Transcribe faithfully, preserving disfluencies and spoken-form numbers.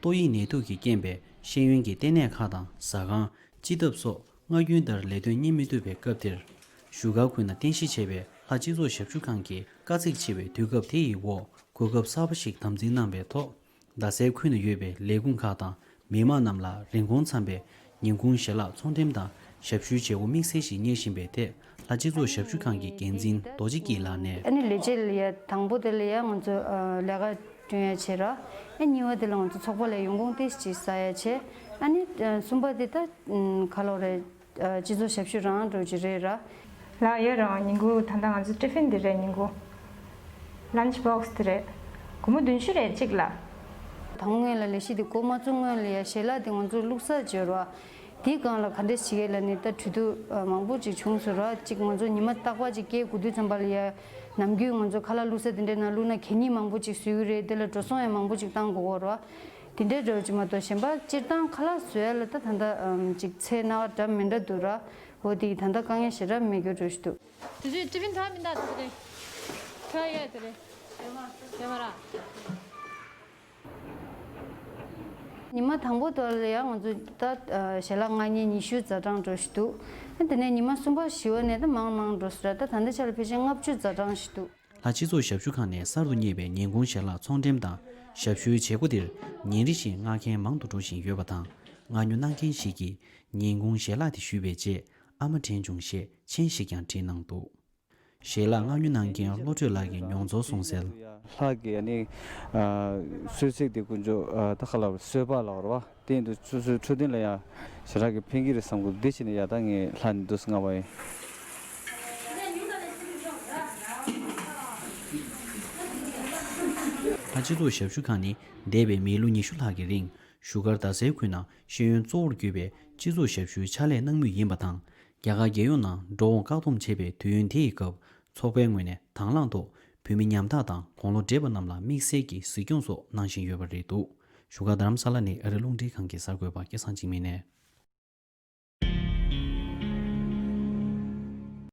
ཏོག་དབྱིབས་ནད་དུག་གིས་རྐྱེན་པས་ཤེས་ཡོན་གྱི་ལྟེ་གནས་ཁག་དང་ཟ་ཁང་། སྤྱི་ཐབ་སོགས་སྔ་རྒྱུན་ལྟར་ལས་དོན་གཉེར་མི་ཐུབ་པའི་སྐབས་དེར། བཞུགས་སྒར་ཁུལ་ན་རྟེན་གཞི་བྱས་པའི་ལྷ་སྤྱི་ཚོགས་ཞབས་ཞུ་ཁང་གིས་དཀའ་ཚེགས་ཆེ་བའི་དུས་སྐབས་དེ་ཡི་འོག་གོ་སྐབས་གསར་པ་ཞིག་དམ་འཛིན་གནང་བའི་ཐོག་རྡ་སའི་ཁུལ་ན་ཡོད་པའི་ལས་ཁུངས་ཁག་དང་མི་མང་རྣམས་ལ་རིན་གོང་འཚམ་པའི་ཉིན་གུང་ཞལ་ལག་ཚོང་འགྲེམས་དང་ཞབས་ཞུའི་བྱེད་སྒོ་དམིགས་བསལ་ཞིག་གཉེར་བཞིན་པའི་ཐད། ལྷ་སྤྱི་ཚོགས་ཞབས་ཞུ་ཁང་གི་འགན་འཛིན་རྡོ་རྗེ་སྐྱིད་ལགས་ནས། ཨ་ནི་ལས་བྱེད་ལ་ཡ་དང་པོ་དེ་ལ་ཡ་ང་ཚོ་ཨ་ལས་ཀ་བསྐྲུན་ཡ་བྱེད་ར། ཨ་གཉིས་པ་དེ་ལ་ང་ཚོ་ཚོགས་པ་ལ་ཡོང་ཁུངས་ཏོག་ཙམ་ཟ་ཡ་བྱེད། ཨ་ནི་ཨ་གསུམ་པ་དེ་ད་ཨ་ག་ལོ་རེད། ཨ་སྤྱི་ཚོགས་ཞབས་ཞུ་རང་འགྲོ་གི་རེད་ར། ལགས་ཡོད་རང་། ཉིན་གུང་ད་ལྟ་ང་ཚོ་ཏི་ཕིན་འདི་རེད། ཉིན་གུང་ལན་ཆི་བོག་སི་འདི་རེད། སྒོར་མོ་བདུན་ཅུ་རེད་གཅིག་ལ། དང་པོ་སྔོན་ལ་ལས་གཞི་འདི་འགོ་མ་བཙུགས་སྔོན་ལ་ཡ་ཞལ་ལག་འདི་ང་ཚོ་བླུགས་ས་བརྗོད་ར། དེའི་སྒང་ལ་ག་འདྲས་བྱེད་ཀྱི་ལ་ནི་ད་གྲོས་བསྡུར་མང་པོ་ཅིག་བྱུང་སོང་ར། གཅིག་ང་ཚོ་ཉི་མ་རྟག་པར་ཅིག་སྐྱེལ་དགོས་དུས་ཙམ་པ་ལ་ཡ་ནམ་རྒྱུན་ང་ཚོ་ཁ་ལག་བླུགས་ས་དེ་འདྲའི་ནང་བླུགས་ན་གད་སྙིགས་མང་པོ་ཅིག་བཟོ་གི་རེད། དེ་ལ་འགྲོ་སོང་ཡང་མང་པོ་ཅིག་བཏང་དགོས་ཀྱི་ར། དེ་འདྲའི་འདྲ་བོ་ཅིག་མ་གཏོགས་གཞན་པ་སྤྱིར་བཏང་ཁ་ལག་བཟོ་ཡ་ལ་ད་ད་ལྟ་ཨམ་ཅིག་ཚད་སྣ་ཁ་འདྲ་མི་འདྲ་འདུག་ར། འོ་དེ་ད་ལྟ་དཀའ་ངལ་ཞེ་དྲག་མེད་རྒྱུ་འདྲ་ཞིག་འདུག་དེ་ཚོའི་ཏི་ཕིན་ཐོག་མིན་ད་དེ་ཚོ་རེད། ཐོག་ཡོད་དེ་རེད། ཡོད་མ་ར། ཉི་མ་དང་པོ་དེ་ལ་ཡང་ང་ཚོ་ད་ཨ་ཞལ་ལག་མངགས་མཁན་ཉི་ཤུ་ཛ་གྲངས་འགྲོ་ཞིག་འདུག་ཨ་དེ་ནས་ཉི་མ་གསུམ་པ་བཞི་པ་ནས་ད་མང་མང་འགྲོ་སོང་ར། ད་ད་ལྟའི་ཆ་ལ་ཕལ་ཆེར་ལྔ་བཅུ་ཛ་གྲངས་ཞིག་འདུག་ལྷ་སྤྱི་ཚོགས་ཞབས་ཞུ་ཁང་ནས་གསར་དུ་གཉེར་བའི་ཉིན་གུང་ཞལ་ལག་ཚོང་འགྲེམས་དང་ཞབས་ཞུའི་བྱེད་སྒོ་འདིར་ཉིན་རེ་བཞིན་མངགས་མཁན་མང་དུ་འགྲོ་བཞིན་ཡོད་པ་དང་། མངགས་ཉོ་གནང་མཁན་ཞིག་གིས་ཉིན་གུང་ཞལ་ལག་དེ་ཞུས་པའི་རྗེས་ཨ་མ་དྲན་བྱུང་ཞེས་མཆན་ཞིག་ཀྱང་བྲིས་གནང་འདུག་ཞལ་ལག་མངགས་ཉོ་གནང་མཁན་བློ་གྲོས་ལགས་ཀྱིས་མྱོང་ཚོར་གསུངས་གསལ། ལྷ་གི་ཨ་ནི་ཨ་གསོལ་ཚིགས་དེ་དཀོན་མཆོག་ཨ་ད་ག་ལ་གསོལ་བ་ལ་བར་བ་དེ་ཡིན་དུས་སོ་སོའི་འཕྲོད་བསྟེན་ལ་ཡང་ཞེ་དྲག་གི་ཕན་གྱི་རེད་བསམ་གི་འདུག་དེ་བྱས་ནས་ཡ་ད་ངས་ལྷ་ནས་འདུག་སེ་མངགས་པ་ཡིན། ལྷ་སྤྱི་ཚོགས་ཞབས་ཞུ་ཁང་ནི་འདས་པའི་མི་ལོ་ཉི་ཤུ་ལྷག་གི་རིང་བཞུགས་སྒར་རྡ་སའི་ཁུལ་ནང་ཤེས་ཡོན་གཙོ་བོར་གྱུར་པའི་སྤྱི་ཚོགས་ཞབས་ཞུའི་ཕྱག་ལས་གནང་མུས་ཡིན་པ་དང་། རྒྱ་གར་རྒྱལ་ཡོངས་ནང་འགྲོ་འོང་བཀག་སྡོམ་བྱས་པའི་དུས་ཡུན་དེ་ཡི་སྐབས་ཚོགས་པའི་ངོས་ནས་དང་བླངས་ཐོག་བོད་མི་ཉམ་ཐག་དང་དགུང་ལོ་བགྲེས་པ་རྣམས་ལ་དམིགས་བསལ་གྱི་གཟིགས་སྐྱོང་སོགས་གནང་བཞིན་ཡོད་པ་རེད་འདུག་བཞུགས་སྒར་རྡ་རམ་ས་ལ་ནས་ཨ་རི་རླུང་འཕྲིན་ཁང་གི་གསར་འགོད་པ་སྐལ་བཟང་འཇིགས་མེད་ནས།